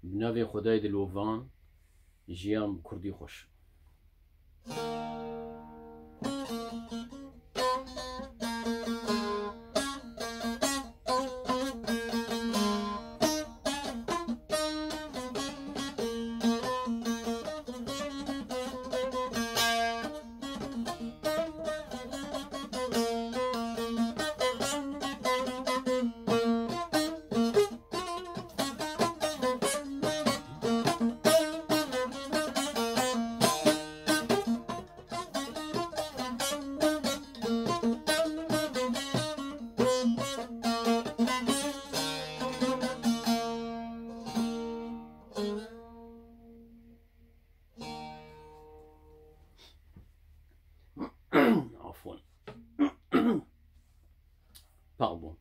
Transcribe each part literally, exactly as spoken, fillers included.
Bi navê Xwedayê dilovan, jiyan bi kurdî xweş. Afwan. Pardon.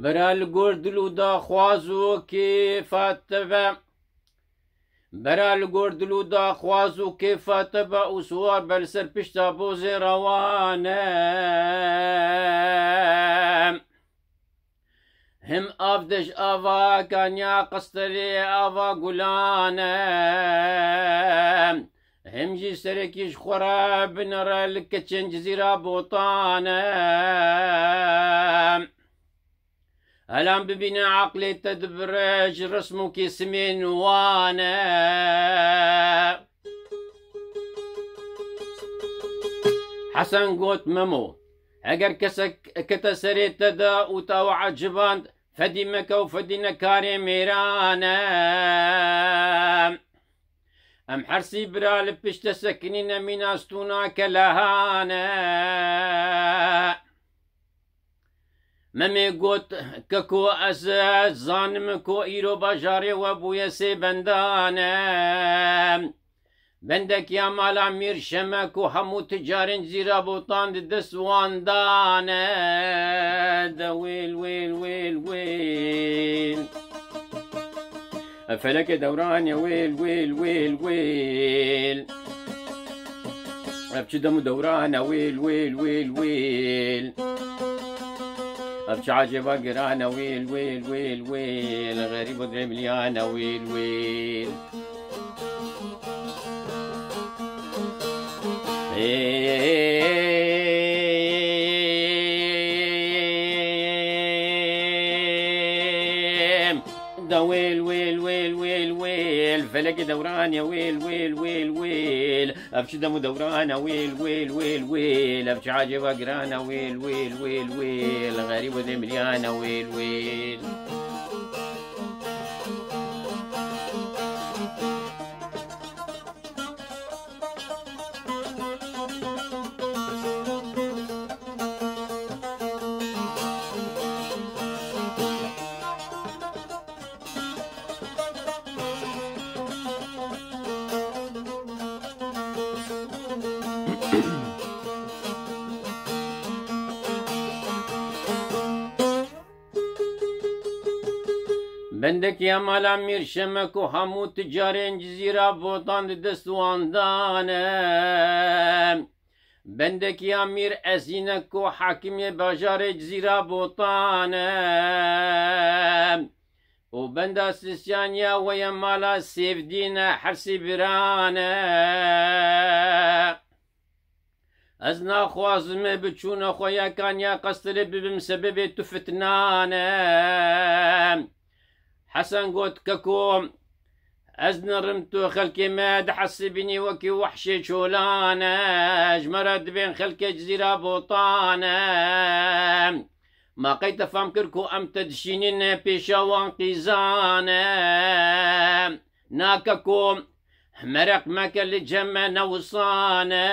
Bera li gor dil û daxwaz û kêfa te be. Bera li gor dil û daxwaz û kêfa te be û siwar be li ser pişta bozê rewan e. Him av de ji ava kaniya qestelê ava gulan e. Him jî serekî ji xwe re binere li keçên Cizîra Botan e. Helan bibîne aqlê te dibire ji resm û kesimên wan e. Hesen got, Memo, eger kesek kete serê te de û te ew eciband, fedî meke û fedî ne karê mêran e. Em hersî bira li pişt te sekinîne mîna stûna kelehan e. Memê got, Keko, ez zanim ku îro bajarê we bûye sê bendan e. Bendek ya mala Mîr Şemek û hemû ticarên Cizîra Botan di dest wan dan e. De wêl, wêl, wêl, wêl. Ev felekê dewran e, wêl, wêl, wêl, wêl. Ev çi dem û dewran e, wêl, wêl, wêl, wêl. Ev çi ecêba giran e, wêl, wêl, wêl, wêl. Xerîb û dirê miliyan e, wêl, wêl. Êm. Da wêl, wêl, wêl, wêl, wêl. Felekê dewran e, wêl, wêl, wêl, wêl. Ev çi dem û dewran e, wêl, wêl, wêl, wêl. Ev çi ecêba giran e, wêl, wêl, wêl, wêl. Xerîb û dê miliyan e, wêl, wêl. Bendekî ya mala Mîr Şemek û hemû ticarên Cizîra Botan di dest wan dan e. Bendekî ya Mîr Ezînek û hakimê bajarê Cizîra Botan e. Û benda sisyan ya we ye mala Sêvdîn e, hersî biran e. Ez naxwazim bi çûna xwe ya kaniya qestirê bibim sebebê tu fitnan e. Hesen got, Keko, ez nirim tu xelkê me dihesibînî wekî wehşê çolan e. Ji me re dibên xelkê Cizîra Botan e. Ma qey te fam kir ku em te dişînîne pêşa wan qîzan e? Na Keko, mereq meke li cem me ne wisan e.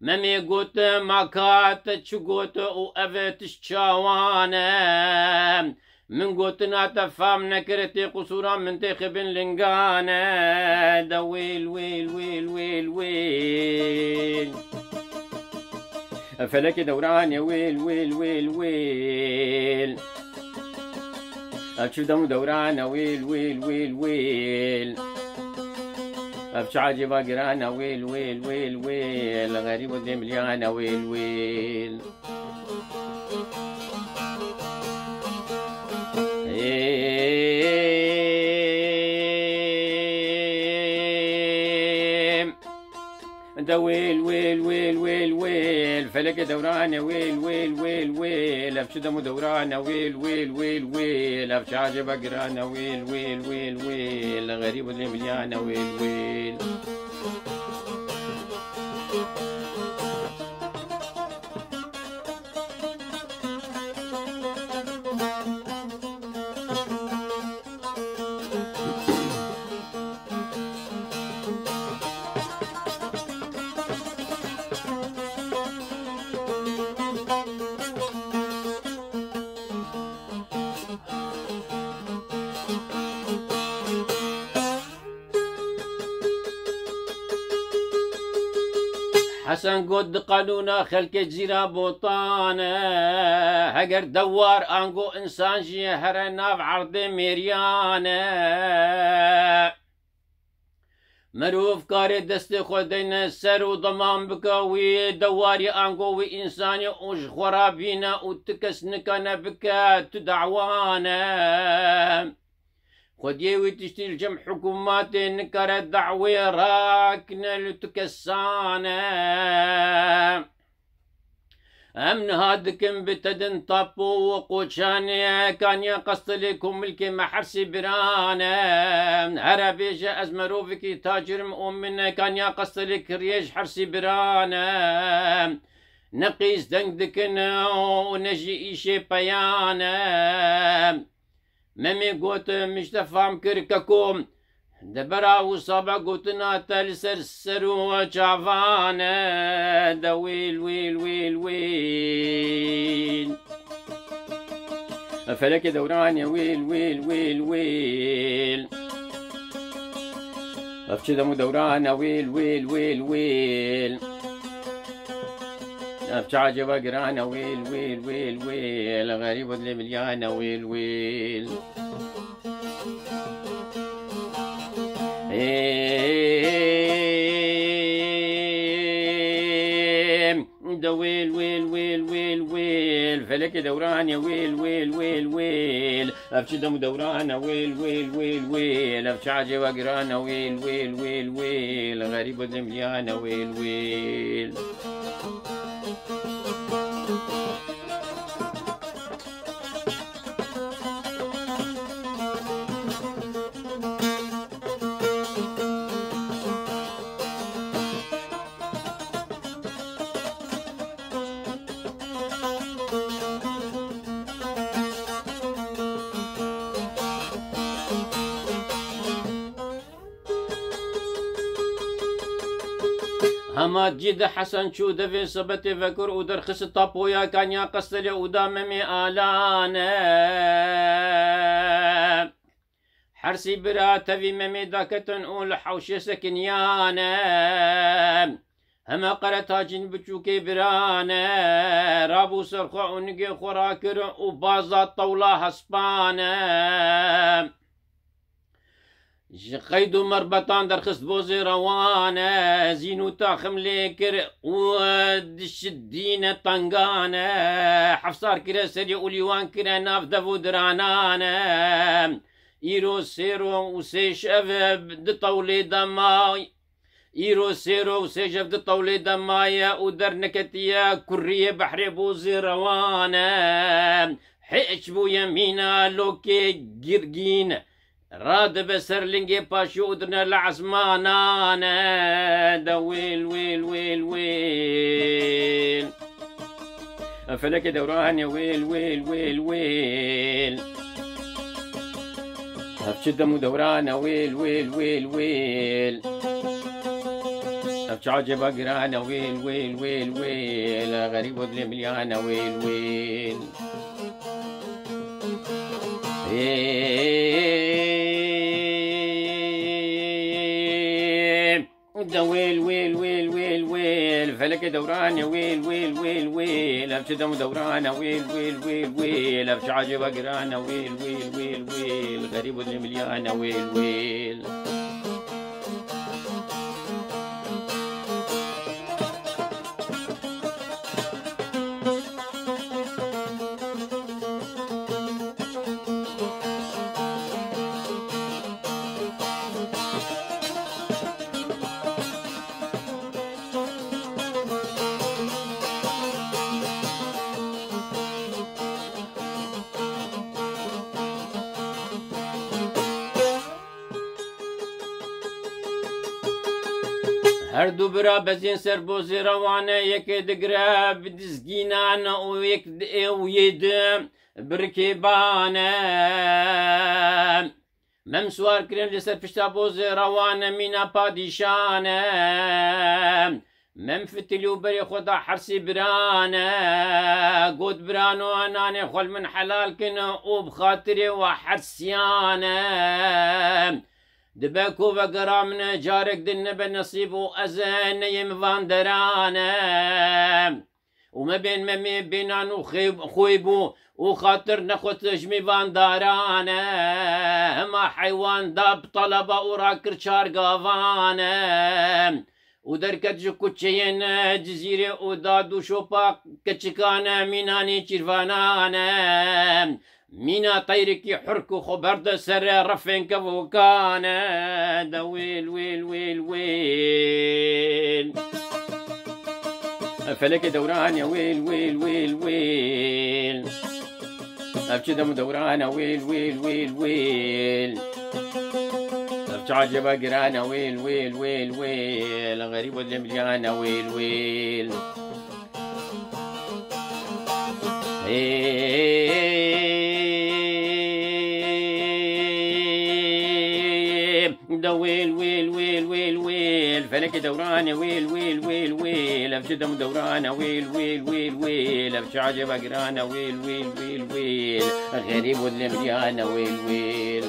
Memê got, "Ma ka te çi got û ev tişt çawan e? Min gotina te fam nekir, tê qusûra min tê xibin lingan e." De wêl, wêl, wêl, wêl, wêl. Felekê dewran e wêl, wêl, wêl, wêl. Ev çi dem û dewran e wêl, wêl, wêl, wêl. Ev çi ecêba giran e wêl, wêl, wêl, wêl. Xerîb û dêmiliyan e wêl, wêl. Ê, De wêl, wêl, wêl, wêl, wêl. Felekê dewran e wêl, wêl, wêl, wêl. Ev çi dem û dewran e wêl, wêl, wêl, wêl. Ev çi ecêba giran e wêl, wêl, wêl, wêl. Xerîb û lêmiliyan e wêl, wêl. Hesen got, di qanûna xelkê cîra Botan e, heger dewar ango însan jî here nav erdê mêriyan e. Mirov karê destê xwe deyne ser û deman bike wî dewarî ango wî însanî û ji xwe re bîne û ti kes nikane bike tu dawan e. Xwediyê wî tiştî li cem hikûmetê nikare dawê rakine li tu kesan e. Em niha dikin bi tedin tapo û qoçanê, kaniya qestelê ku milkê me hersî biran e. Here bêje ez merovikî tacir im û min kaniya qestelê kiriye ji hersî biran e. Ne qîz deng dikin û ne jî îşê peyan e. Memê got, "Min ji te fam kir keko, de bera wisa be gotina te li ser ser û çavan e, de wêl, wêl, wêl, wêl." Felekê dewran e wêl, wêl, wêl, wêl. Ev çi dem û dewran e wêl, wêl, wêl, wêl. Ev çi ecêba giran e wêl, wêl, wêl, wêl. Xerîb û lêmiliyan e wêl, wêl. Ê, de wêl, wêl, wêl, wêl, wêl. Felekê dewran e wêl, wêl, wêl, wêl. Ev çi dem û dewran e wêl, wêl, wêl, wêl. Ev çi ecêba giran e wêl, wêl, wêl, wêl. Xerîb û lêmiliyan e wêl, wêl. Hema cî de Hesen çû devê sebetê vekir û derxist tapoya kaniya qestelê û da Memê Alan e. Hersî bira tevî Memê daketin û li hewşê sekiniyane. Heme qere tacîn biçûkê birane. Rabû ser xwe û nigê xwe rakir û baza tewla hespane. Ji qeyd û merbetan derxist bo zêrewane. Zîn û taxim lê kir û dişidîne tengane. Hefsar kire serî û lîwan kire nav dev û diranane. Îro sê ro û sê şev di tewlê de may. Îro sê ro û sê şev di tewlê de maye û derneketiye kurriyê behrê bo zêrewane. Hiç bûye mîna lokê girgîn. Radibe ser lingê paşî û dine li esmanan e. De wêl, wêl, wêl, wêl. Felekê dewran e wêl, wêl, wêl, wêl. Ev çi dem û dewran e wêl, wêl, wêl, wêl. Ev çi ecêba giran e, wêl, wêl, wêl, wêl. Xerîb û dilê milyan e, wêl, wêl. Ê, de wêl, wêl, wêl, wêl, wêl. Felekê dewran e, wêl, wêl, wêl, wêl. Ev çi dem û dewran e, wêl, wêl, wêl, wêl. Ev çi ecêba giran e, wêl, wêl, wêl, wêl. Xerîb û dilê milyan e, wêl, wêl. Her du bira bezên ser bozê rewan e, yekê digire bi dizgînan û yek di ê û yê di bi rikêban e. Mem siwar kirin li ser pişta bozê rewan e, mîna padîşan e. Mem fitilî û berê xwe da hersê biran e. Got, birano, nanê xwe li min helal kin û bi xatirê we hersiyan e. Dibe ku vegera min carek din nebe nesîb û ez neyêm van deran e. Û me bên memê bênan û xê-, xwê bû û xatir nexwest ji mêvandaran e. Hema heywan da bi talaba û rakir çar gavan e. Û derket ji kuçeyên Cizîrê û da du şopa keçikan e, mînanî çîrvanan e. Mîna teyrikî hurk û xwe berde ser refên kevokan e. De wêl, wêl, wêl, wêl. Felekê dewran e, wêl, wêl, wêl, wêl. Ev çi dem û dewran e, wêl, wêl, wêl, wêl. Ev çi ecêba giran e, wêl, wêl, wêl, wêl. Xerîb û dilê milyan e, wêl, wêl. Ê, de wêl, wêl, wêl, wêl, wêl. Felekê dewran e, wêl, wêl, wêl, wêl. Ev çi dem dewran e, wêl, wêl, wêl, wêl. Ev çi ecêba giran e, wêl, wêl, wêl, wêl. Xerîb û dilê milyan e, wêl, wêl.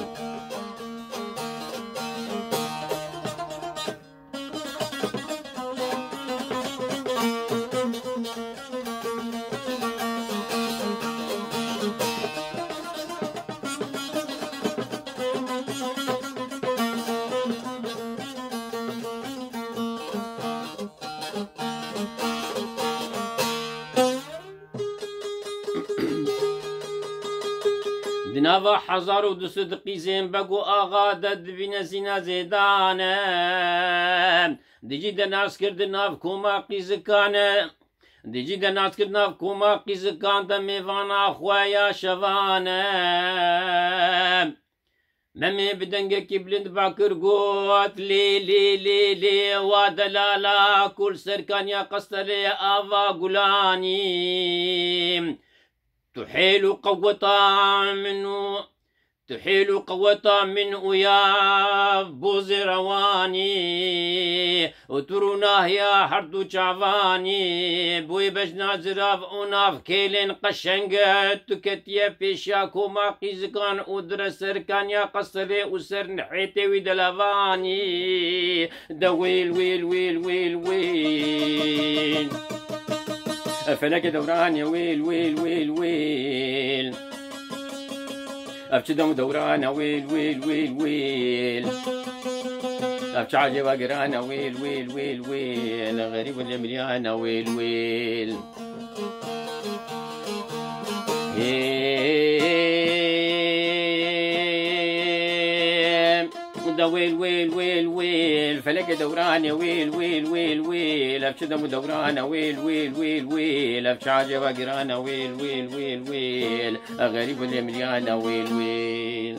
Di nava hezar û du sed qîzên beg û axa de dibîne zîna zêdan e. Dijî de nas kir di nav koma qîzikan e. Dijî de nas kir nav koma qîzikan de mêvana xwe ya şevan e. Memê bi dengekî bilind bakir got, lê, lê, lê, lê, wa delala ku li ser kaniya qestelê ava gulanî. Tu hêl û qeweta min û, tu hêl û qeweta min û ya bozê rewanî û tu rûnahiya her du çavanî, boyê bejna zirav û nav kêlên qeşeng, tu ketiye pêşiya koma qîzikan û dire ser kaniya qeselê û ser nihêtê wî delavanî. De wêl, wêl, wêl, wêl, wêl. Felekê dewran e, wêl, wêl, wêl, wêl. Ev çi dem û dewran e, wêl, wêl, wêl, wêl. Ev çi ecêba giran e, wêl, wêl, wêl, wêl. Xerîb û dilê milyan e, wêl, wêl. Ê, de wêl, wêl, wêl, wêl. Felekê dewran e, wêl, wêl, wêl, wêl. Ev çi dem û dewran e, wêl, wêl, wêl, wêl. Ev çi ecêba giran e, wêl, wêl, wêl, wêl. Xerîb û dilê milyan e, wêl, wêl.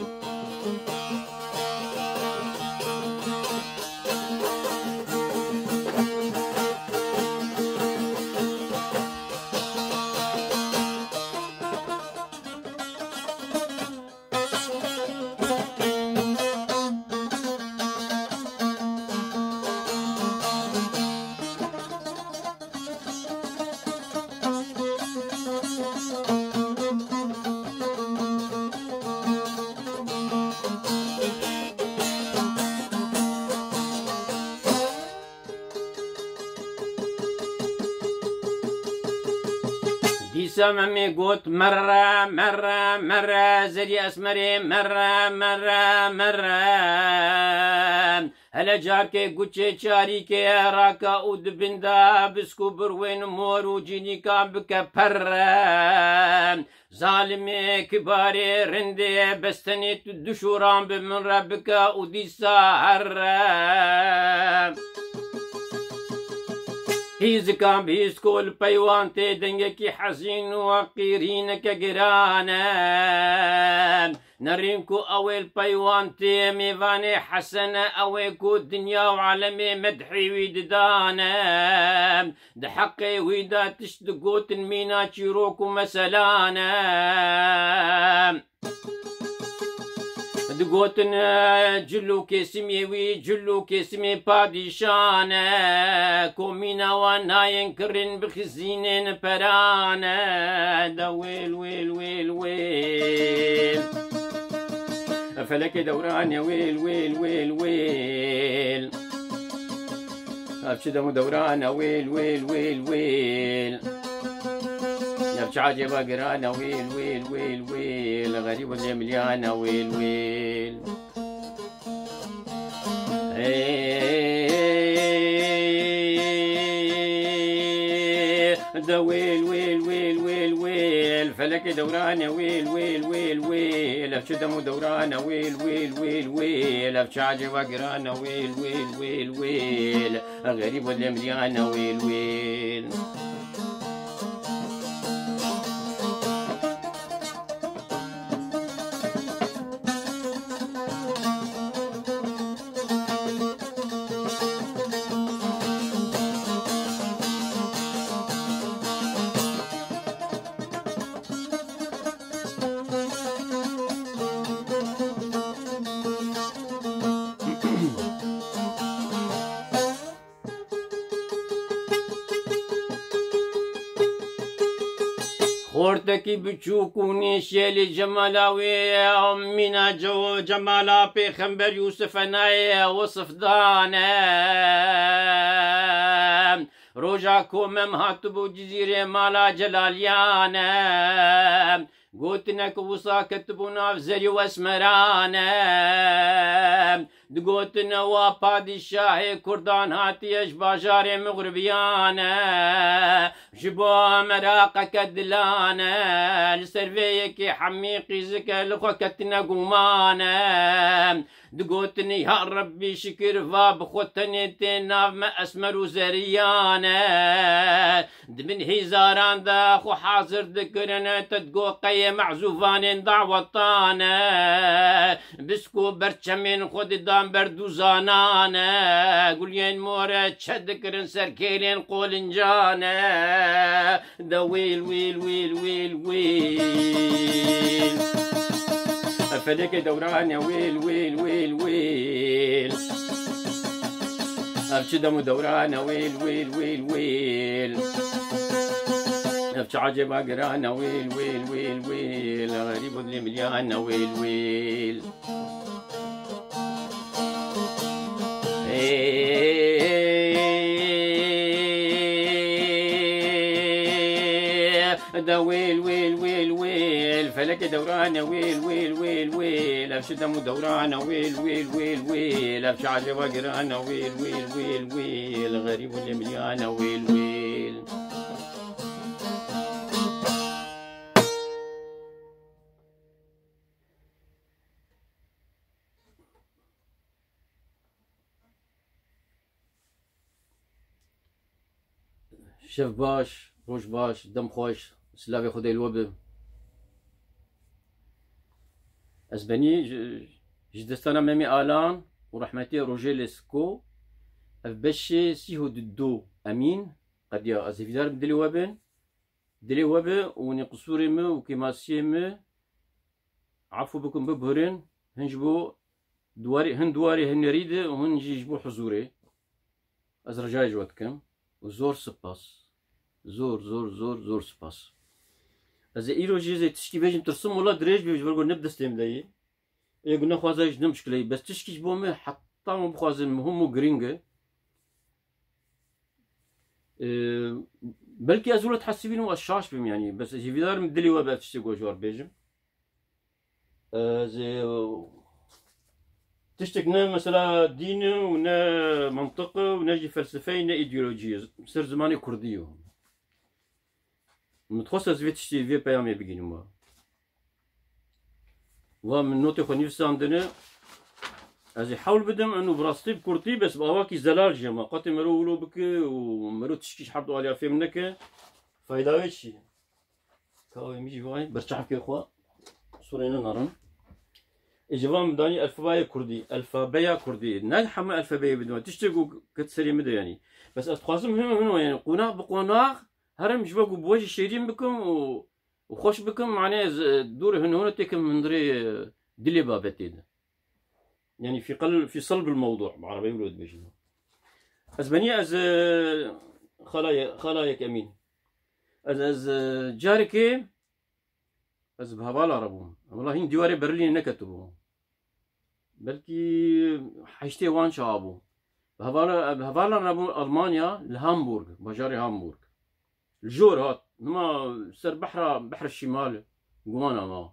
Sememê got, mere, mere, mere, zerî esmerê, mere, mere, mere. Hele carkê guçê çarîkê rake û di bin de bisk û birwên mor û cînîkan bike perre. Zalimê kibarê rindê bestenê tu du şûran bi min re bike û dîsa herre. Hîzikan bihîzko li peywan tê dengekî hezîn û qîrîneke giran e. Nerîn ku ew ê li peywan tê mêvanê hesen e, ew ê ku dinya û alemê medhî wî didan e. Di heqê wî de tişt digotin mîna çîrok û meselan e. Digotin, e, cil û kêsimê wî, cil û kêsimê padîşan e. Komîna wan nayên kirin bi xizînên peran e. De wêl, wêl, wêl, wêl. Felekê dewran e, wêl, wêl, wêl, wêl. Ev çi dem û dewran e, wêl, wêl, wêl, wêl. Ev çi ecêba giran e, wêl, wêl, wêl, wêl. Xerîb û lêmilyan e, wêl, wêl. Ê, de wêl, wêl, wêl, wêl, wêl. Felekê dewran e, wêl, wêl, wêl, wêl. Ev çi dem û dewran e, wêl, wêl, wêl, wêl. Ev çi ecêba giran e, wêl, wêl, wêl, wêl. Xerîb û lêmilyan e, wêl, wêl. Xortekî biçûk û nêşelî cemala wê, mîna ce-, cemala Pêxember Yûsif e nayê wesif dane. Roja ku Mem hatibû Cizîrê mala Celaliyan e. Gotine ku wisa ketibû nav zerî û esmeran e. Digotine wa padîşahê kurdan hatiye ji bajarê Muxribiyan e. Ji bo meraqeke dilan e. Li ser vê yekê hemî qîzike li xwe ketine guman e. Digotin, ya Rebbî şikir va bi xwe tenê tê nav me esmer û zeriyan e. Di bin hîzaran de xwe hazir dikirin, te digot qeyê mezûvanên dawetan e. Bisk û berçemên xwe didan ber dûzanan e. Guliyên more çe dikirin ser kêlên qolincan e. De wêl, wêl, wêl, wêl, wêl. Felekê dewran e, wêl, wêl, wêl, wêl. Ev çi dem û dewran e, wêl, wêl, wêl, wêl. Ev çi ecêba giran e, wêl, wêl, wêl, wêl. Xerîb û lêmilyan e, wêl, wêl. De wêl, wêl, wêl, wêl. Felekê dewran e, wêl, wêl, wêl, wêl. Ev çi dem û dewran e, wêl, wêl, wêl, wêl. Ev çi ecêba giran e, wêl, wêl, wêl, wêl. Xerîb û lêmilyan e, wêl, wêl. Şev baş, roj baş, dem xweş, silavê Xwedê li we be. Ez benî ji, ji destana Memê Alan û rehmetî Rojê Lêsko, ev beşê sîh û du, Emîn, qediya. Ez hêvîdar im dilê we bin. Dilê we be û nê qisûrê min û kêmasiyê min efû bikin, biburin. Hin ji bo duwarê, hin duwarê hunerî de û hin jî ji bo huzûrê. Ez ricayê ji we dikim û zor spas. Zor, zor, zor, zor spas. Ez ê îro jî zê tişkî bêjim, tirsim wela dirêj bê, ji ber ku ne bi destê min de yê. Ê ku nexwaze ji ne muşkile ye. Bes tişkî ji bo me heta min bixwazin muhim û giring e. Ee, Belkî ez wilo dihesibînim û ez şaş bim, yanî, bes ez hîvîdar im dilê we bi ev tiştê ku ez ji we re bêjim. Ez, e, tiştek ne mesela dîn e û ne mentiq e û ne jî felsefeyê ne îdeolojiyê. Ser zimanê kurdî yo. Min dixwest ez vê tiştê, vê peyamê bigihînim we. Wa min notê xwe nivîsandine. Ez ê hewl bidim, eno bi rastî bi kurtî, bes bi awakî zelal jî hema. Qetê mero wilo bike û mero tişkî ji her du aliya fêm neke. Fayda wê çi ye? Ka wê min jî vay, berçavkê xwe. Sûrê nenarin. Ê, ji van min danî elfebayê kurdî, elfabeya kurdî. Ne hema elfebeyê bidime. Tiştê ku ket serê min de yanî. Bes ez dixwazim hin hin, yanî qonax bi qonax herim ji bo ku bi we jî şêrîn bikim û û xweş bikim, manê ez, e, dûr hin hûn têkim hundirê, e, dilê babetê de. Yanî fî qel-, fî selbil mewdû, bi erebeyî wilo dibêjin. Ez benî ez, e, xala ye-, xala yek Emîn. Ez, ez, e, carekê ez bi hevala re bûm. Wela hîn dîwarê Berlînê neketibû. Belkî heştê wan çawa bû. Bi hevala, bi hevalan re bû Almanya, li Hamburg, bajarê Hamburg. Li jor hat, nima ser behra, behra şîmal, guman ama.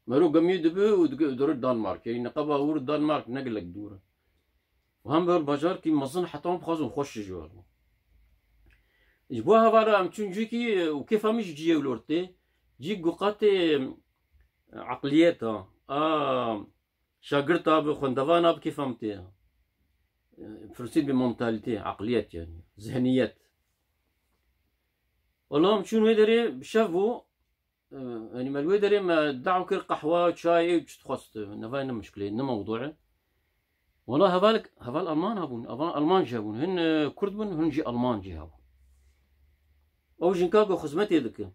Mero gemiyê dibe û dike-, dore Danmarkê. Neqeba wir Danmark ne gelek dûr e. Û hem ber bajarkî mezin heta wan bixwazin xweş ji wer bû. Ji bo hevala em çûn cîkî û kêfa min ji ciyê wilo tê. Cî guqatê, e, eqliyet a. A, Şagirta bi xwendevana bi kêfa min tê. Fransî bi mentalité, eqliyet yani, zihniyet. Wala em çûn wê derê, şev bû, e, yani me li wê derê me daw kir qehwe, çay, ew çi dixwest. Neva ne muşkilê, ne mewdû e. Wala heval, heval Alman hebûn, heval Alman jî hebûn. Hin, e, Kurd bûn, hin jî Alman jî hebûn. Ew jinka ku xizmetê dike.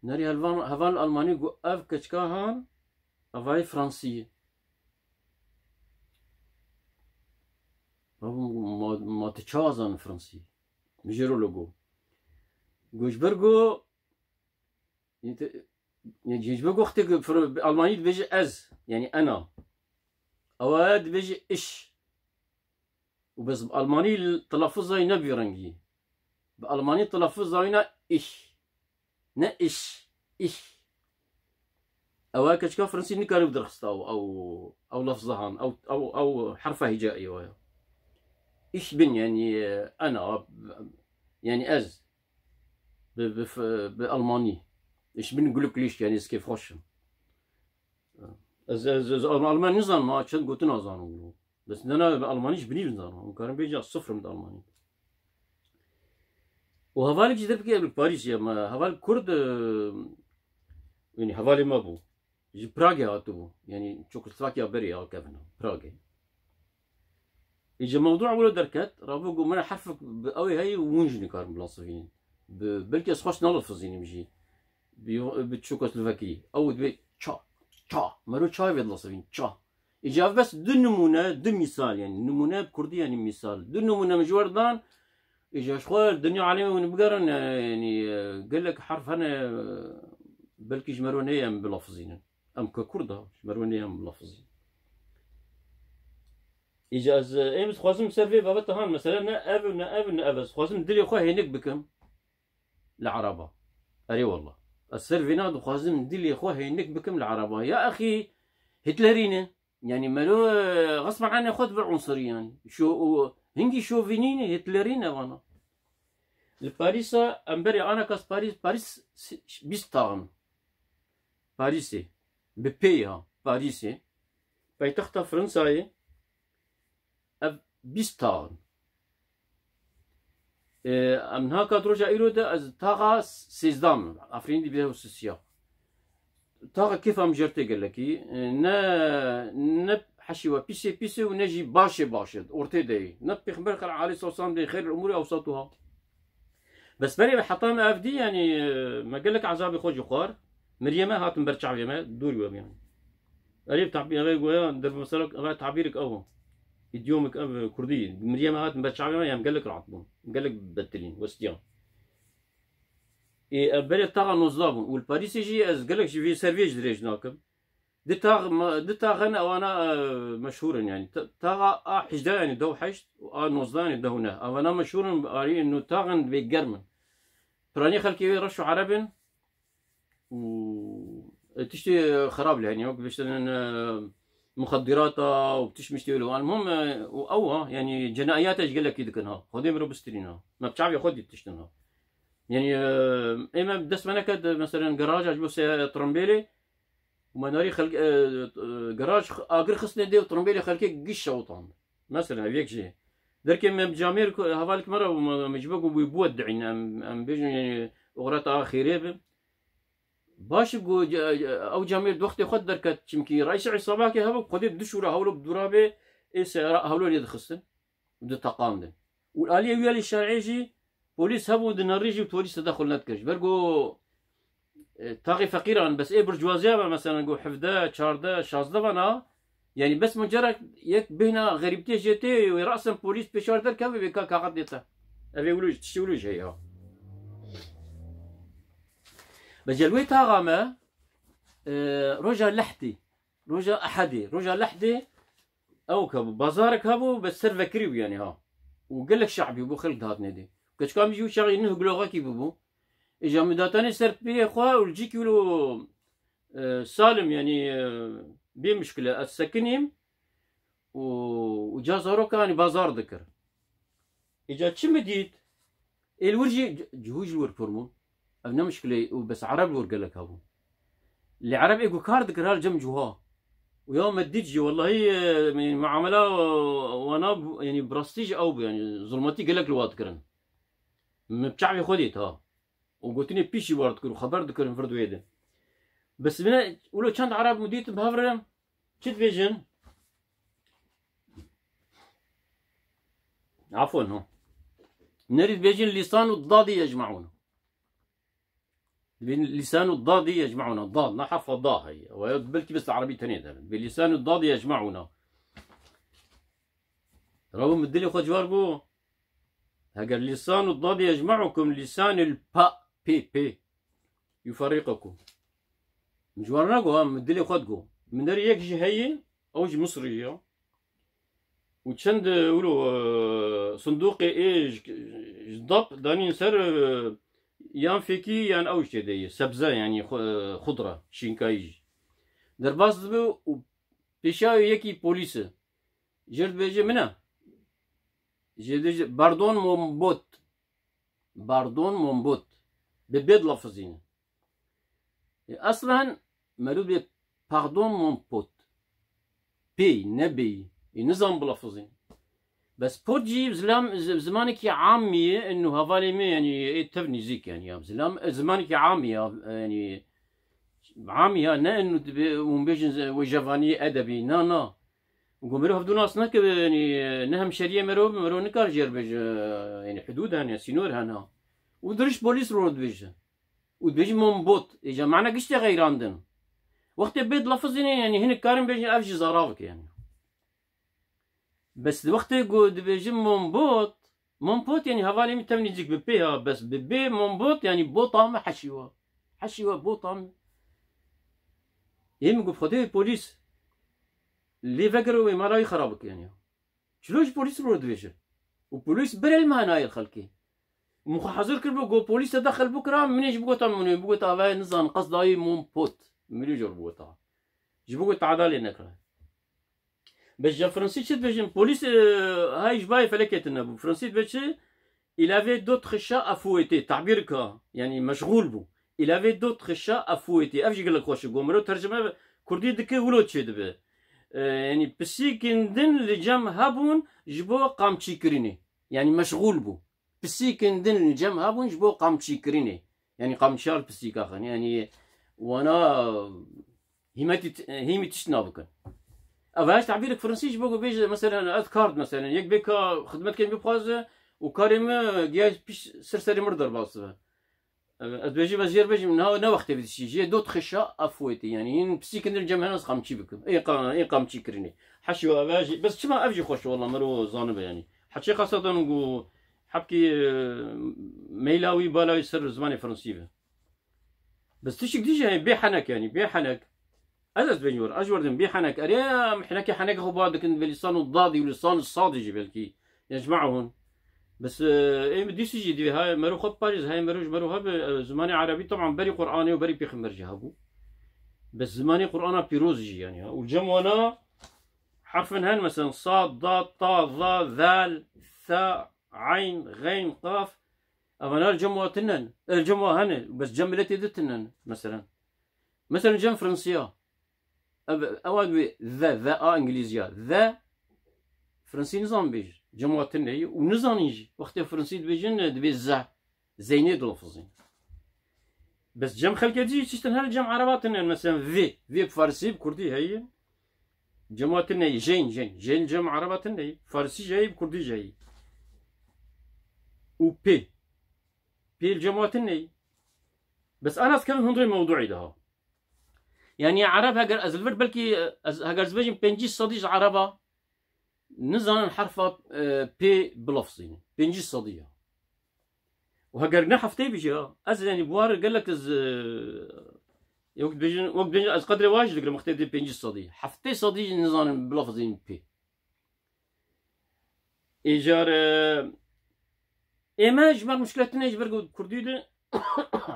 Nerî heval, heval Almanî got, ev keçika han, Evayê Fransî ye. Ma, ma, ma tu çawa zanî Fransî? Mijêro lo go. Go ji ber go, yê te, yê ji ber go xitê ku Fr-, bi Almanî dibêje ez, yanî ena. Ewa dibêje ich. Û bes bi Almanî telafuz zayî ne bi vî rengî. Bi Almanî telafuz zayî ne ich. Ne iş, ich. Ew keçika Fransî nikare bi derxista ew, ew, ew lafza han, ew, ew, ew herfa hîcaî waya. Ich bin, yani, e, ena, yani ez. Bi, bi, bi Almanî. Ich bin glücklich, yani ez kêfxweş im. Ez, ez, ez Alman nizanim, ha, çend gotina zanim. Bes ne, ne, bi Almanî jî binî nizanim. Em karin bêjin sıfırım di Almanî. Û hevalek jî derbikê ev li Parîsê ye. Me heval Kurd, e, yani hevalê me bû. Ji Pragê hatibû. Yani Çekoslovakya berê ya kevin. Pragê. Îca mewdû wilo derket, ravo got, min herfek bi ew ê heye û hûn jî nikarin bilasivînin. Bi, belkî ez xweş nalafizînim jî. Bi, bi Çekoslovakî. Ew dibê ça, ça. Mero çayê vê dilasivîn, ça. Îca ev bes du nimûne, du mîsal yani. Nimûne bi kurdî yani mîsal. Du nimûne min ji we re dan, îca ji xwe dinya alemê hûn bigerin, e, yani, e, gelek herf hene, e, belkî ji mero neyê em bilafizînin. Em ke kurd a, ji mero neyê em bilafizînin. Îca ez, e, em dixwazim ser vê babeta han, mesela ne ev, ne ev, ne ev. Ez dixwazim dilê xwe hênik bikim li ereba. Erê wallah. Ez ser vêna dixwazim dilê xwe hênik bikim li ereba. Ya exî, Hitlerî ne. Yani mero, e, xesma ene xwe dibe unsuriyan. Şo, û hingî şovînî ne, Hitlerî ne vana. Li Parîsa, em berê ana kas Parîs, Parîs si-, bîst taxin. Parîsê. Bi pê ya, Parîsê. Paytexta Fransayê. Ev bîst taxin. Ee, em niha kat roja îro de ez taxa sêzdeh im. Efrînî dibê ew sisiya. Taxa kêfa min jê re tê gelekî. Ee, ne, ne heşî we pîsê pîsê û ne jî başê başê. Ortê de yê. Ne Pêxember xer aleyhisselam dê xeyril umûrî ewsatuha. Bes berê heta me ev dî, yanî, me gelek ezabê xwe jî xwar. Miriyê me hatin ber çavê me, dûr we yanî. Erê tabî, eve goya, der mesela, eve tabîrek ew. Îdyomek ev kurdî. Miriyê me hatin ber çavê me, em gelek rahat bûn. Gelek betilîn, westiyan. Ê, ev berê taxa nozdeh bûn. Û li Parîsê jî ez gelek jî vê ser vê jî dirêj nakim. Di tax, ma-, di taxên ewana, e, meşhûr in, yani. Ta-, taxa A hejdeh, yani, dew heşt, û A nozdeh, yani, dew neh. Ewana meşhûr in, arî, ino taxên bê germ in. Piranî xelkê wê reş û ereb in û, e, tiştê xerab lê hene, wek biştin, e, muxeddirata û tişt miştê wê. Almuhim, e, û ew ha, yanî cenaiyata ji gelekî dikin ha. Xwedê mirov bistirîn ha. Me bi çavê xwe dît tiştin ha. Yanî, e, ê me dest me neket, mesela garaja ji bo se-, tirmbêlê û me narî xelk-, e, e, garaj agir xistine dê û tirmbêlê xelkê giş şewitand. Mesela ev yek jî. Derkê me camêr ku, hevalek me re bû, me, me ji bo ku wî biwedicîn, em, em bêjin, yanî, oxireta xêrê bi. Baş ku, e, e, ew camêr di wextê xwe derket, çimkî reîsa îsabakê hebû, Xwedê bi du şûra hewlo bi dûra bê, ê seyara hewlo lê dixistin û diteqandin. Û aliyê wî alî şer'ê jî polîs hebû, di nerî jî polîs tedexul nedikir. Ji ber ku, e, taxê feqîran, bes ê burjuwaziya be, meselen, ku hevdeh, çardeh, şazdeh vana, yanî bes mucerek yek bêhna xerîbtiyê jê tê, wê rasen polîs pêşa derkeve, wê ka kaxet dê te. Ev ê wilo, tiştê wilo jî heye. Be celwê taxa me, e, roja lehdî, roja ehedê, roja lehdê, ew ke bû, bazarek hebû, be ser vekirî bû, yanî ha. Û gelek şe'bî bû, xelk dihatine dê. Keçika min jî wî çaxê nuh giloxekî bûbû. Îja min datanê ser piyê xwe û li cîkî wilo, e, salim, yanî, e, bê mişkile, ez sekinîm û, û ca zarokan, yanî, bazar dikir. Îca çi min dît? Ê li wir jî c-, cihû ji li wir pir bûn. Ev ne mişkilê û bes ereb li wir gelek hebûn. Lê ereb ê ku kar dikir her cem cihû. Û ya me dît jî, wellahî, e, yanî muamela wana bû, yanî bi rastî jî ew bû, yanî zulmetî gelek li wa dikirin. Min bi çavê xwe dît ha. Û gotinê pîşî war dikirin, xeber dikirin vir di wê de. Bes bine, wilo çend ereb min dît bi hev re, çi dibêjin? Afwan, ha. Nerî dibêjin lîsan û dadî yecmaûn. Dibên lîsan û dadî yecmaûna. Dad, na herfa da heye. Ve ya belkî bes erebî tenê de. Bi lîsan û dadî yecmaûna. Rabû min dilê xwe ciwar bû. Heger lîsan û dadî yecmaûkum lîsanil pa, pê, pê. Yufarîqekum. Min ciwar nago ha, min dilê xwe digo. Min derî yek jî heye, ew ji Misrî ya. Û çend, e, wilo, e, sindoqê ê ji, ji dap danîn ser, e, yan fêkî yan ew jê de ye, sebze, yanî xu-, e, xudra, şînkayî jî. Derbas dibe û pêşiya wê yekî polîs e. Jê re dibêje min e. Jê dibêje, pardon mon pote. Pardon mon pote. Bi bê dilafizîne. E, eslen merû bê pardon mon pote. Pê, ne bê. E, nizan bilafizîn. Bes pote jî zilam-, z-, zimanekî amî ye, inu hevalê me, yanî, ê tev nîzîk, yanî, ya. Zilam-, e, zimanekî amî ya, yanî, amî ya, ne inu dibê, hûn bêjin, z-, wêjevanî edebî. Na, na. Ku mirov hevdû nas neke, yanî, ne hemşeriyê mirov, mirov nikar jê re bêje, yanî, hudûd hene, sînor hene. Û dirîj polîs ro dibêje. Û dibêjî mon pote. Îca mane giştê xeyrandin. Wextê bê dilafizîne, yanî hinek karin bêjin ev jî zara bike, yanî. Bes di wextê ku dibêjin mon pote, mon pote, yanî hevalê min tev nîzîk bi pê ha, bes bi bê mon pote, yanî bota me heşî we. Heşî we bota me. Ê min got, Xwedê polîs lê vegire wê mala wî xera bike, yanî. Çilo ji polîs ro dibêje. Û polîs bir el manayê xelkê. Min xwe hezir kir bû, got polîs te dexil bikira, min ê ji bigota, min ê bigota, ve nizan qesdayî mon pote. Min ê jor bigota. Ji bigot teada lê nekira. Bes ji fransî çi dibêjin? Polîs, e, hay ji bayê felekê tune bû. Fransî dibe çi? Il avait d'autres chats à fouetter. Tabîr ka, yanî meşxûl bû. Il avait d'autres chats à fouetter. Ev jî gelek xweş e. Ku mirov tercime kurdî dike, wilo çêdibe. E, yanî pisîkên din li cem hebûn ji bo qamçîkirinê. Yanî meşxûl bû. Pisîkên din li cem hebûn ji bo qamçîkirinê. Yanî qamçiya li pisîka xin. Yanî wana hîmetî t-, hîmî tişt nabikin. Ev her tabîrek fransî ji bo ku bêje, mesela, ez kard, mesela, yek bê ka xidmet ken bixwaze û karê min giya pişt ser serê min derbas dibe. Ez bêjim, ez jê re bêjim, niha ne wextê vê dişî. Jê dot xişa afwêtî, yanî, hîn pisîkên din cem hene, ez qamçî bikim. Ê qa-, ê qamçî kirinê. Heşî ev jî, bes çima ev jî xweş e, wela mero zanibe, yanî. Heçê xesatan ku hebkî, e, meyla wî, bala wî ser zimanê fransî be. Bes tişik dî jî heye, bê henek, yanî, bê henek. Ez, ez bêjim, ez ji wir dibêjim, bê henek. Erê, em henekê, henekê xwe bar dikin, bi lîsan û dadî û lîsan û sadî jî belkî. Yecma'uhun. Bes, e, ê min dîsî jî divê hay mero xwe biparêz, hay mero ji mero hebe, e, zimanê erebî teban berî Qur'anê û berî pêxember jî hebû. Bes zimanê Qur'ana pîroz jî yani ha. Û cem wana herfin hen, mesela sad, dad, ta, za, zal, sa, eyn, xeyn, qaf. Evana li cem wa tinen, e, cem wa hene, bes cem miletê di tinen, mesela. Mesela cem Fransiya. Ev, ewa dibê the, the a Îngilîziya. The, Fransî nizan bêj. Cem wa tine ye û nizanîn jî. Wextê Fransî dibêjin, dibê ze. Zeynê dilafizîn. Bes cem xelkê dî jî tiştin her cem Ereba tine. Mesela vê. Vê bi Farsî, bi Kurdî heye. Cem wa tine ye. Jeyn, jeyn. Jeyn cem Ereba tine ye. Farsî jî heye, bi Kurdî jî heye. Û pê. Pê li cem wa tine ye. Bes ana ez kevim hundirê mewduî daha. Yani Ereb heger ez li vir belkî, ez, heger ez bêjim pêncî sedî ji Ereba nizanin herfa, e, pê bilafzînin. Pêncî sedî ya. Û heger ne heftê bî jî ya. Ez yani bi war gelek ez, e, wek dibêjin, wek dibêjin ez qedrê wa jî digirim wextê dê pêncî sedî. Heftê sedî jî nizanin bilafzînin pê. Îcar, e, ê me ji ber muşkile tune ji ber ku Kurdî de,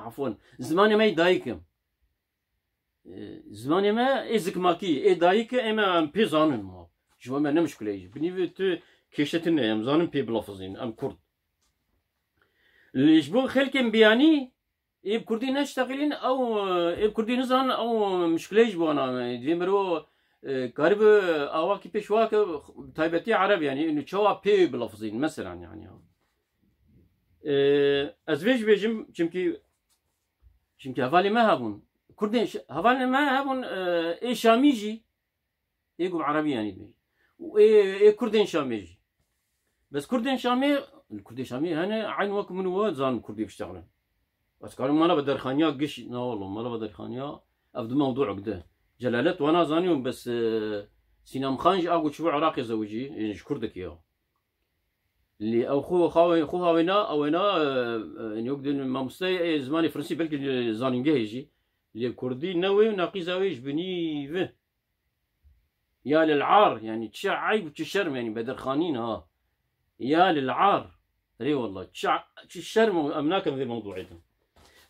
afwan, zimanê me yê dayik e. E, zimanê me ê zikmakî, ê dayik e, ê me em pê zanin ma. Ji bo me ne muşkile ye. Binî vê tu kêşe tune ye, em zanin pê bilafizîn, em Kurd. Lê ji bo xelkên biyanî, ê bi Kurdî neştexilîn, ew, ê bi Kurdî nizanin, ew muşkile ji bo wan e. Divê mero, e, karibe awakî pêş wa ke, taybetî Ereb yani, ênû çawa pê bilafizîn, mesela yani. E, ez vê jî bêjim, çimkî, çimkî hevalê me hebûn. Kurdên ş-, hevalê me hebûn, e, ê Şamî jî, ê ku bi Erebî yanî dibêjin. Û ê, ê Kurdên Şamê jî. Bes Kurdên Şamê, Kurdên Şamê hene eyn wek min û we zanin Kurdî biştexilin. Ez karim mala bedirxaniya giş, na wala, mala bedirxaniya, ev di mewduek de. Celalet wana zanî û bes, e, Sînam Xan jî a ku çûbû Iraqê zewicî, yani ji Kurdekî ya. Lê ew xwe, xwe, xwe hawêna, ewêna, e, e, yani wek din mamosteyê, e, zimanê Fransî belkî li zanîngehê jî. Lê Kurdî ne wê û naqîza wê ji binî ve. Ya lil ar, yani çi eyb û çi şerm, yani bedirxanîn ha. Ya lil ar. Rê wallah, çi, çi şerm û em nakin vê mewduê din.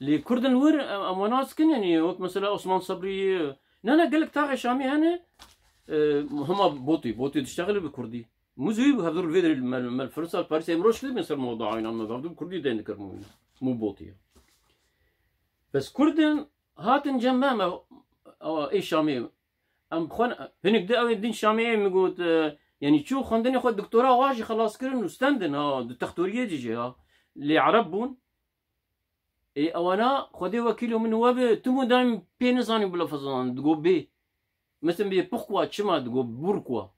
Lê Kurdin wir, em, em wana dikin, yani wek mesela Osman Sabrî, ne, ne, gelek taxê Şamî hene, e, hema botî, botî diştexile bi Kurdî. Muzî bi hevdur vê derê me, me li Fransa, li Parîsê, em roj dibin ser mewduayna me, hevdur Kurdî deyn dikir mû, mû botî. Bes Kurdin hatin cem me, me, awa, ê Şamê. Em xwe, hinek di ew ê din Şamê min got, e, yani çû xwendinê xwe doktora wa jî xelas kirin û stendin, ha, di textoriyê dî jî, ha. Lê Ereb bûn. Ê, ewana Xwedê wekîl û min we bi, tim û daim pê nizanin bilafizan, digo bê. Mesela bê pourquoi, çima digo, pourquoi.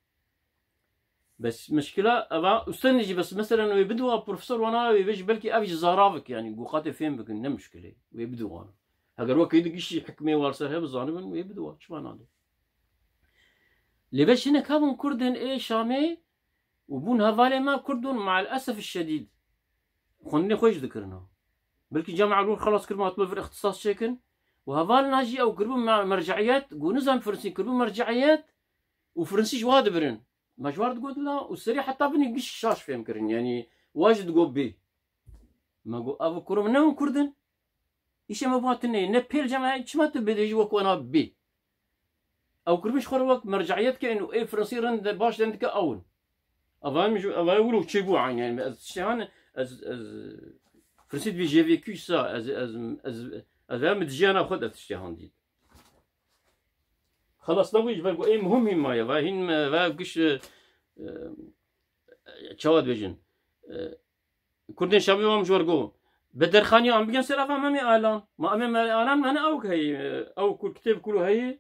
Bes mişkila eva, û stendin jî bes, mesela wê bidiwa profesor wana, wê vê jî belkî ev jî zaravik, yani, go qatê fêm bikin, ne mişkilê. Wê bidiwa. Heger wekî di gişî hikmê war ser hebe zanibin, wê bidiwa, çima nade. Lê beş hinek hebûn Kurdên ê Şamê û bûn hevalê me Kurdûn, mael esef şedîd. Xwendinê xwe jî dikirin ha. Belkî Camiya Elûr xelas kiribûn, hatibû vir îxtisas çêkin. Û hevalina jî ew kiribû me-, merceiyet, got nizam Firsîn kiribû merceiyet û Firsî ji wa dibirin. Me ji war digot la û serî heta binî giş şaş fêm kirin. Yanî wa jî digot bê. Me got, ev kuro min ne hûn Kurd in? Îşê me ba tune ye. Ne pêl cem e, çima tu bêdejî wek wana bê? Ew kirmiş xwe re wek merceiyet ke û ê Fransî rind baş dendike ew in. Eva min ji, eva wilo çêbû eyn, yani ez tiştê han, ez, ez, Fransî dibî j'ai vécu ça, ez, ez, ez, ez, ez min di jiyana xwe de tiştê han dît. Xelas nebû ji ber ku ê muhim hîn maye, va hîn me, va giş, e, e, çawa dibêjin? E, Kurdên Şamê wan ji wer got. Bedirxaniya em bigên ser ava Memê Alan. Ma em ê Memê Alan me ne ew heye, ew ku kitêb kulu heye,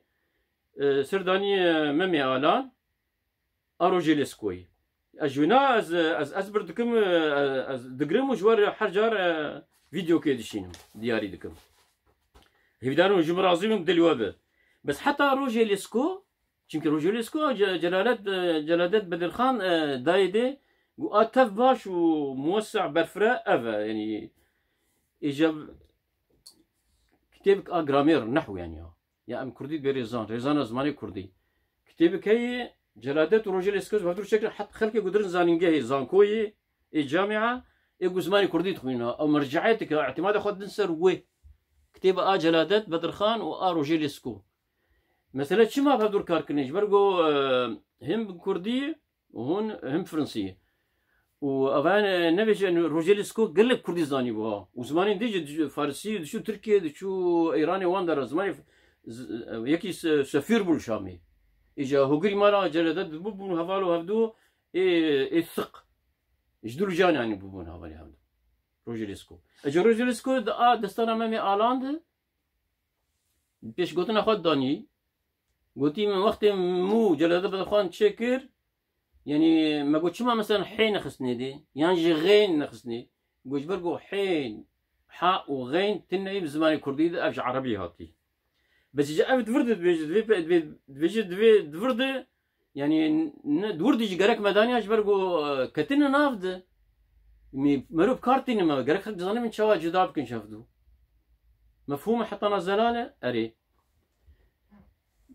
e, serdanî, e, Memê Alan, a Rojê Lêskoyê. Ez ji wêna ez, ez, ez bir dikim, e, ez digirim û ji wer her car, e, vîdeokê dişînim, diyarî dikim. Hêvîdarim ji min razî bin, dilê we bi. Bes heta Rojê Lêsko, çimkî Rojê Lêsko, Ce-, Celalet, e, Celadet Bedirxan, e, dayê dê, got, a tev baş û muwesse'berfireh ev e, yanî, îcab kitêbik a gramer, nehw yanî ya. Ya em kurdî dibê rêzan, rêzana zimanê kurdî. Kitêbik heye, Celadet û Rojê Lêsko, bi hevdûr çêkirin, het xelkê gudirin zanîngehê, zankoyê, ê camia, ê ku zimanê kurdî dixwîna. Ew merceeteke, îtimada xwe didin ser wê. Kitêba a Celadet Bedirxan û a Rojê Lêsko. Mesele çima bi hevdûr kar kirin? Ji ber ku, e, him kurdî û hûn him fransî. Û ev, e, nebêje, Rojê Lêsko gelek kurdî zanîbû ha. Û zimanên dî jî, diçû farisî, diçû Tirkiye, diçû Îranê, wan dera zimanê f-, z-, yekî se-, sefîr bû li Şamê. Îca hogirî mala Celadet bû, bûn heval û hevdû ê, ê thiq. Ji dû li jan, yanî, bûbûn hevalê hevdû. Rojê Lêsko. Îca Rojê Lêsko di a destana Memê Alan de pêşgotina xwe danî. Gotî, min wextê mû Celadet Bedirxan çêkir, yanî me got, çima mesela hê nexistnê dê? Yan jî xeyn nexistnê? Got, ji ber ku hê, ha û xeyn tune bi zimanê kurdî de, ev ji erebî hatî. Bes ji ev di vir de dibêje, divê pe-, divê, dibêje divê di vir de, yanî ne, di wir de jî gerek me daniya, ji ber ku, e, ketine nav de. Mê-, merov kar tîne me, gerek xelk dizane min çawa cuda bikin ji hevdû. Mefhûm e hetana zelal e? Erê.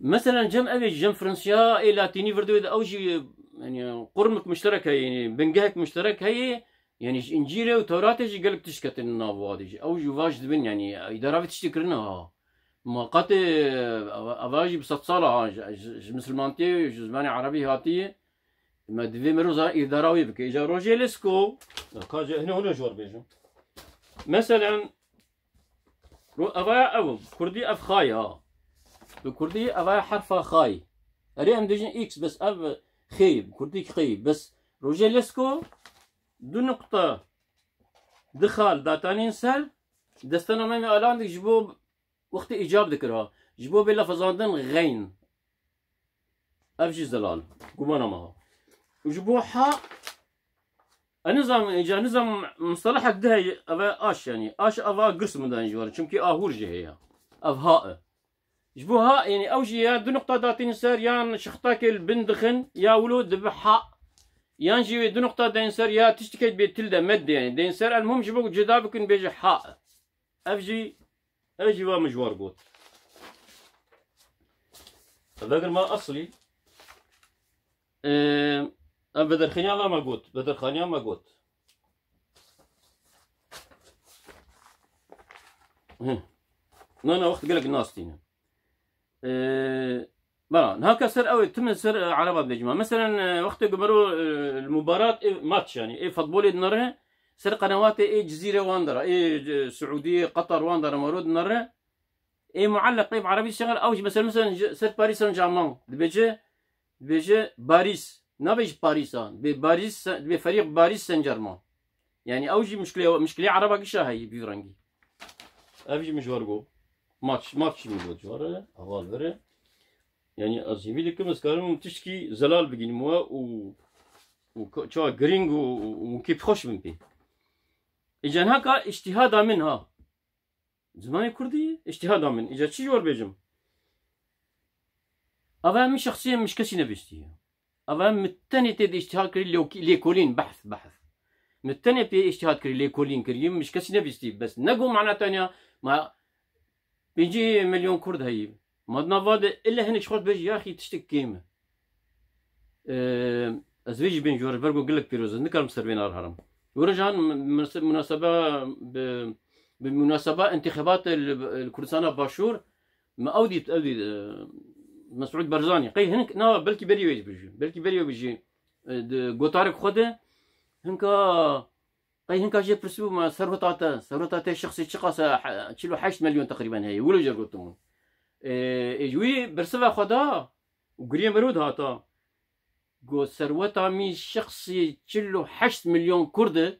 Meselen cem ev ê, cem Fransiya ê latînî vir de wê de ew jî, yanî, qurmik muşterek heye, yanî, bingehek muşterek heye, yanî, ji Încîlê û Tewratê jî gelek tişt ketine nav wadê jî. Ew jî vaş dibin, yanî, îdara vê tiştê kirine ha. Ma qatê, eva, eva jî bi sed sala ha, ji, ji, ji misilmantiyê, ji zimanê erebî hatiye. Me divê merov za-, îdara wê bike. Îca Rojê Lêsko, ka ji hine hûn ji war bêjim. Meselen, Ro-, evaya ev, kurdî ev xay ha. Bi kurdî evaya herfa xay. Erê em dibêjin X, bes ev xê, bi kurdî xê. Bes Rojê Lêsko du nuqta, du xal datanîn ser, destana Memê Alan dik ji bo wextê îcab dikir ha. Ji bo bê lafazandin xeyn. Ev jî zelal. Gumana me ha. Û ji bo ha, e, nizam, îca nizam mustalahek di heye, ev e aş, yanî. Aş ava girs min dayîn ji wan, çimkî ahûr jî heye. Ev ha e. Ji bo ha, yanî ew jî ya du nuqta datîn ser, yan şixtakê li bin dixin, ya wilo dibe ha. Yan jî wê du nuqta dayîn ser, ya tiştikê bê til de med de, yanî. Dayîn ser, elmuhim ji bo cida bikin bêje ha e. Ev jî, ev jî va min ji war got. Vegir ma eslî, e, ev bedirxaniya va me got, bedirxaniya me got. Hi. Na, na, wext gelek nas tîne. E, Bala, niha ka ser ew ê, tim ser, e, ereba dibêjim. Meselen, e, wextê ku mero, e, li mubarat, ê maç, yanî, ê futbolê dinere, ser qenewatê ê Cizîre wan dera, ê, e, Siûdiyê, Qatar wan dera mero dinere. Ê mualleq, ê bi erebî şexel, ew jî, meselen, meselen, ji, ser Paris Saint-Germain dibêje, dibêje Paris. Nabêje Paris a, dibê Paris, dibê ferîq Paris Saint-Germain. Yanî ew jî muşkilê, muşkilê ereba gişa heyî bi vî rengî. Ev jî min ji war got. Maç, maç jî min got ji war e, heval vir e. Yanî ez hêvî dikim ez karim tiştkî zelal bigînim we û, û ka-, çawa girîng û, û, û kêfxweş bim pê. Îca niha ka îctîhada min ha. Zimanê kurdî, îctîhada min. Îca çi ji we bêjim? Ava min şexsî ye, min ji kesî nebihîstiye. Ava min tenê tê de îctîhad kirî, lêkolîn, behs, behs. Min tenê pê îctîhad kirî, lêkolîn kirî, min ji kesî nebihîstî. Bes ne got mana tenya, ma pêncî milyon kurd heyî. Ma di nav de ille hinek ji xwe dibêjî, yaxî tiştek kêm e. Ee, ez vê jî bên ji we re, ji ber ku gelek pîroz e, nikarim ser vê nahar herim. Were jî han, munase-, munaseba bi, bi munaseba intixabat li, li Kurdistana Başûr, me ew dît, ew dît, e, Mesûd Barzanî. Qey hinek, na, belkî berî wê jî bijî. Belkî berî wê bijî, e, di gotarek xwe de, hinka, qey hinka jê pirsîbû me, serweta te, serweta te şexsî çiqas e, he-, çil û heşt milyon teqrîben heye. Wilo jê gotim. E, ê ji wî bersiva xwe da, û giriyê merû dihata. Got, serweta min şexsî çil û heşt milyon kurd e,